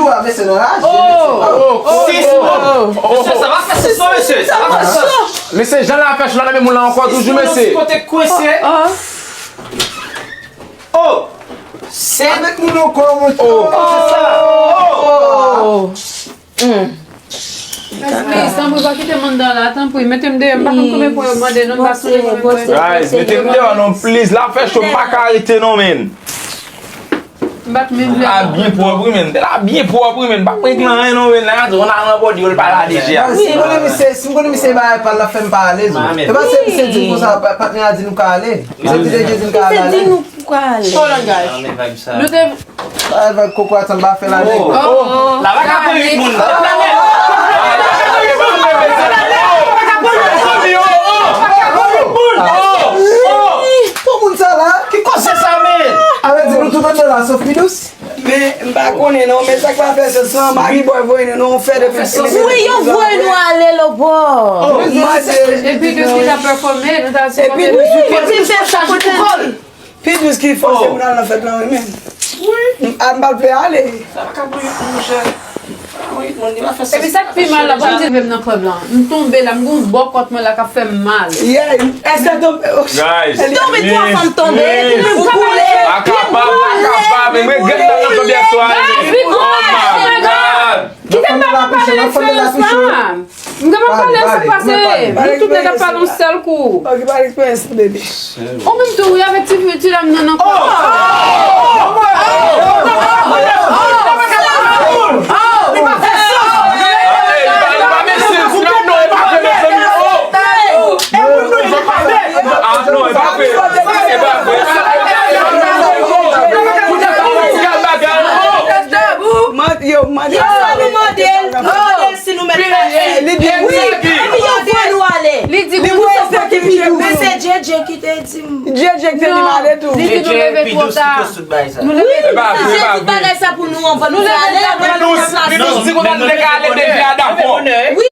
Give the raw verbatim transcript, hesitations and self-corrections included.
Pa mesye nan raje. Oh! Oh! Mesye, sa va fè sispan, mesye. Sa va fè sispan. Mesye, jan l ap fè cho la nan men moun lan ankò toujou, mesye. Kote kwense. Oh! Se avèk moun ankò, mwen. Oh! Oh! Tanpri, tanpri, pa kite m anndan la, tanpri. Mete m deyò, m pa konn konbyen pwen yo mande, non, m pa sonje konbyen pwen. Guys, mete m deyò, non, please. La fè cho, m pa ka rete, non, men. M pa t menm vle. La byen pwòp, wi, men. La byen pwòp, wi, men. Pa pran anyen, non, men. La, on a nan bòdi, yo, l pa la deja. Si m konnen misye, si m konnen misye bagay pa l, l ap fè m pa alèz, wi. E pa se misye di m konsa, pa, patnè a di nou ka ale. Se P D G di n ka ale. Misye di nou pou ka ale. Oh, langaj. Nou te... Ay, vag koko, atan, ba fè la nèg. Oh, oh. La pa ka pran rit moun. La pa ka pran rit moun. La pa ka pran rit moun. Oh, oh. Pou moun sa la. Ki koze sa, men? Alè, di nou tout anndan la, sof Pidous. Men, m pa konnen non, men sa k pa fè sans lan, Marie Boy voye nou, nou fè de fè. Wi, yo voye nou ale lòtbò. Oh, Marie. Epi de ki ta pèfòme, nou ta sipòte. Epi de ki fè sa pou kò l. Pidous ki fòse pou n al nan fèt lan, wi, men. Wi. A, m pa t vle ale. Sa pa ka pou rit, monchè. Epi sa k pi mal la, pa m te leve m nan klèb lan. M tonbe la, m gen yon bò kòt mwen la k ap fè m mal. Yeah, èske tonbe? Guys, tonbe twa fwa m tonbe. Epi m pa pale. Pa kapab, pa kapab. Mwen gen nan klèb yè swa. Guys, be quiet. Oh my God. Kite m pa pale de sa. M gen pa pale sa pase. Nou tout nèg ap pale yon sèl kou. Ok, pa eksperyans, bebe. Ou menm tou, wi, avèk ti, ti dam nan nan kò. Yo, mande l. Mande l si nou mèt fè. Li di wi. Epi yo voye nou ale. Li di wi, se sa ki pi dou. Men se J J ki te di m. J J ki te di m ale tou. Li di nou leve twò ta. Nou leve twò ta. J J tout bagay sa pou nou anvan nou ale. Pidous, Pidous di konsa nou te ka ale deja, dakò. Wi.